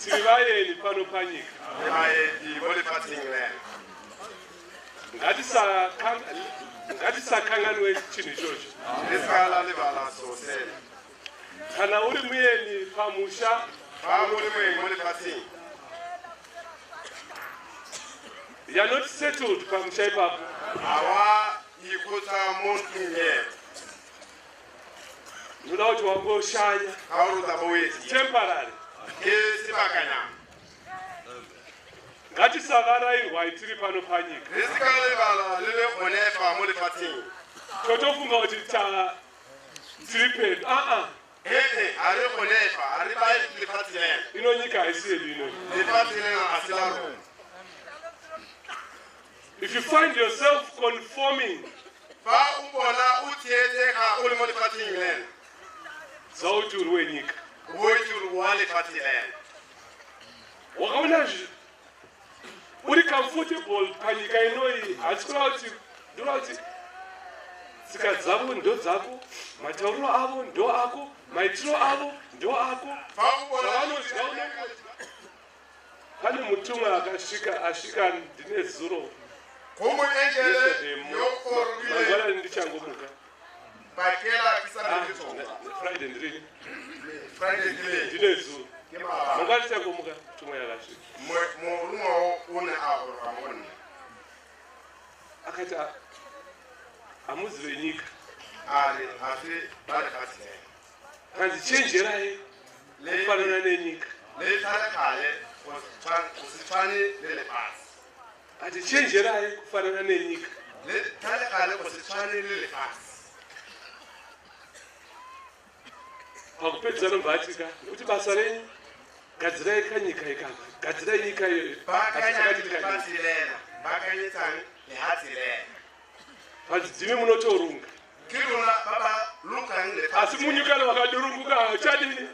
Tiri vaeni pano panyika. Re baeti mo lefatsheng lena. Ngatisakanganwe chinhu ichocho. Le se ka la lebala seo sena. Kana uri mueni pamusha, Fa o le moeng mo lefatsheng, you are not settled pamusha ipapo. Ha wa ikgotsa mo ntlong ena. Ndoda kuti wangoshanya. Ka gore o tla bo o etile. Temporary. Ke sebakanyana. Ngatisavarairwai tiri pano panyika. Re se ka lebala le le gone fa mo lefatsheng. Totofunga kuti ta tiri pedu. Aa. Ee, ha re gone fa, ha re ba lefatshe lena. Ino nyika haisi yedu ino. Lefatshe lena ha se la rona. If you find yourself conforming, Fa o bona o tsietsega o le mo lefatsheng lena, ziva kuti uri wenyika. O bo itse gore o wa lefatshe lena. Wakaona uri comfortable panyika inoyi, hasi kureva kuti ndoreva kuti tsika dzavo ndo dzako, matauriro avo ndo ako, maitiro avo ndo ako. Fa o bona Zvavanodya unongodya. Pane mutumwa akasvika, asvika ndine zuro. Go moengele Yesterday yo o romileng. mangwanani ndichangomuka. Phakela ke sa Ah, le tsoga. Friday ndirini? Friday ke le. Ndine zuro. Ke maabane. Mangwanani ndichangomuka, mutumwa yakasvika. Morongwa o o ne a goroga mo go nna. Akati, hamuzi venyika. A re, ha se ba lefatshe lena. Kanzi chenjerai kufanana nenyika. Le tlhale go se tshwane le lefatshe. Ati chenjerai kufanana nenyika. Le tlhale go se tshwane le lefatshe. Pakupedzisa anobva ati ka, nekuti basa renyu gadzirai kanyika ikaka, gadzirai nyika iyoyo. Baakanyang Asi takati kanyika. lefatshe lena, baakanyetsang lehatshe lena. Panzi dzimi munotorunga. Ke lona ba ba lokang lefatshe. Asi munyika wakadurunguka hauchadini?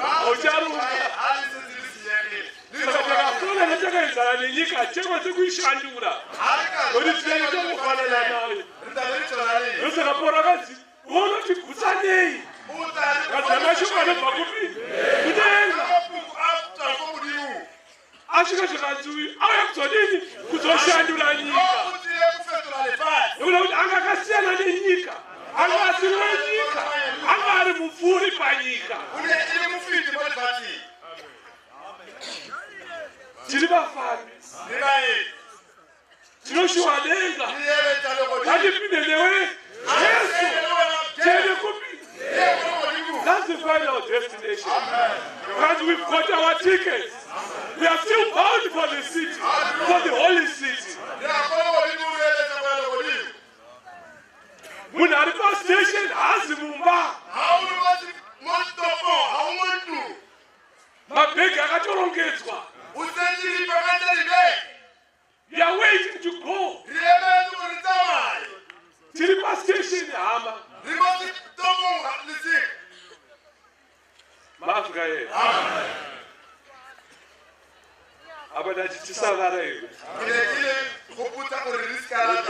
Haucharunga. Ha le setse le senyegile. Le Saka takafanana takaenzana nenyika, chekwanise kuishandura. Ha re ka Nokuti tinenge tangofanana nayo. Re tla be re tshwana le eng? Ndosaka Pauro akanzi, unotigutsa nei? O tla re Kanzi mashoko anobva kupi? Kudenga. Mafoko a tswang ko godimo. Asvika zvikanzi uyu auya kuzodini? Kuzoshandura nyika. Yo o tlile go fetola lefatshe. Nekuda kuti anga akasiyana nenyika, anga asiri wenyika, anga ari mupfuuri panyika. O ne e le mofeti mo lefatsheng. Tiri vafambi. Re baeti. Tinoshuwa denga. Re eletsa legodimo. Ngatipinde newe Jesu. Tiende kupi? That's the final destination. Because we've got our tickets. We are still bound for the city, for the holy city. Munhu ari pastation haazi mumba. Mabhegi akatorongedzwa. We are waiting to go. Tiri pastation hama. MaAfrica here. Apa ndati tisavarairwe. Ke ne ke le gopotsa gore re se ka ra